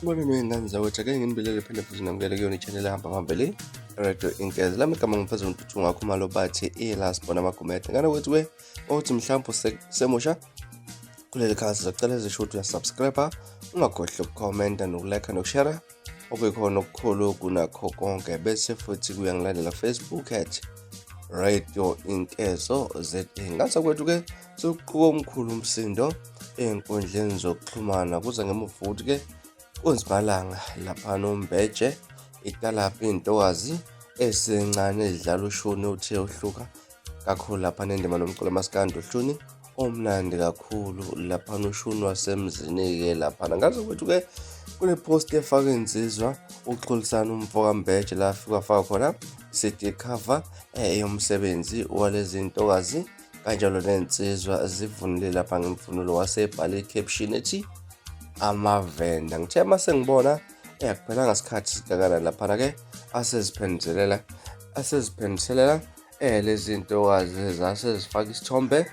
Sanibonani wey'ngane zakwethu, ake nginibelele phinde futhi namukele kuyona i-channel ehamba phambili Radio Inkezi. Lami igama ngifeza uNtuthu Khumalo bathi i-last born amagumede. Ngane kwethu ke ukuthi mhlawumbe semusha kuleli khasi sicela ezisho ukuthi uyasubscribe, ungakhohlwa ukukhomenta nokulike nokushare okuyikhona okukhulu kunakho konke, bese futhi kuyangilandela Facebook at Radio Inkezo ZA. Ngase kwethu ke sekuquka omkhulu umsindo ey'nkundleni zokuxhumana kuze ngemuva ukuthi-ke kunzimalanga laphana uMbeje italapha iy'ntokazi ezisencane ezidlala ushuni uthe uhluka kakhulu laphana endima nomculo masikandi ushuni omnandi kakhulu laphana ushuni wasemzini-ke laphana. Ngaze kwethu-ke kune-post efake insizwa uXolisana umfo kaMbeje la afika afaka khona CD cover yomsebenzi walezi ntokazi kanjalo nensizwa zivunule lapha ngemvunulo, wasebhala i-caption ethi amavenda. Ngithe uma sengibona akuphelanga sikhathi singakanani laphana-ke aseziphenduselela lezi ntokazi zase zifaka isithombe,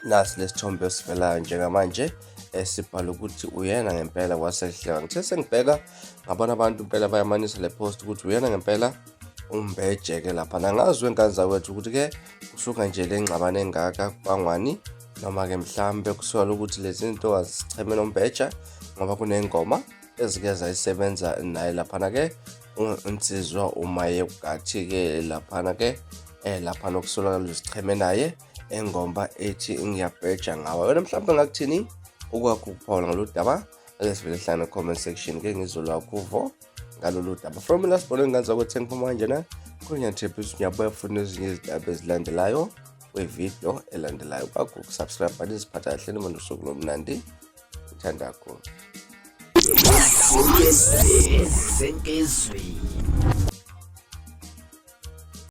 nasi lesithombe esivelayo njengamanje esibhala ukuthi uyena ngempela kwasekuhleka. Ngithe sengibheka ngabona abantu impela bayamanisa le post ukuthi uyena ngempela uMbeje-ke laphana. Ngazi wengane zakwethu ukuthi-ke kusuka nje le ngxabano engaka kubangwani, noma-ke mhlambe kusuka ukuthi lezi zinto azicheme noMbeja ngoba kunengoma ezike zayisebenza naye laphana-ke uNsizwa uMayegathi-ke laphana-ke laphana okusolakala uzicheme naye engomba ethi ngiyabheja ngawe. Wena mhlawumbe ngakuthini ukwakho ukuphawula ngalolu daba? Ake sivele hlangane comment section ke ngizolwakho uvo ngalolu daba. From mina sibone ngane zakwethu engiphuma kanjena kunyathepisa ngiyabuya futhi nezinye izindaba ezilandelayo kwividiyo elandelayo. Kwakho ukusubscribe, niziphatha kahle noma nosuku lomnandi uthanda kakhulu. Senkezweni.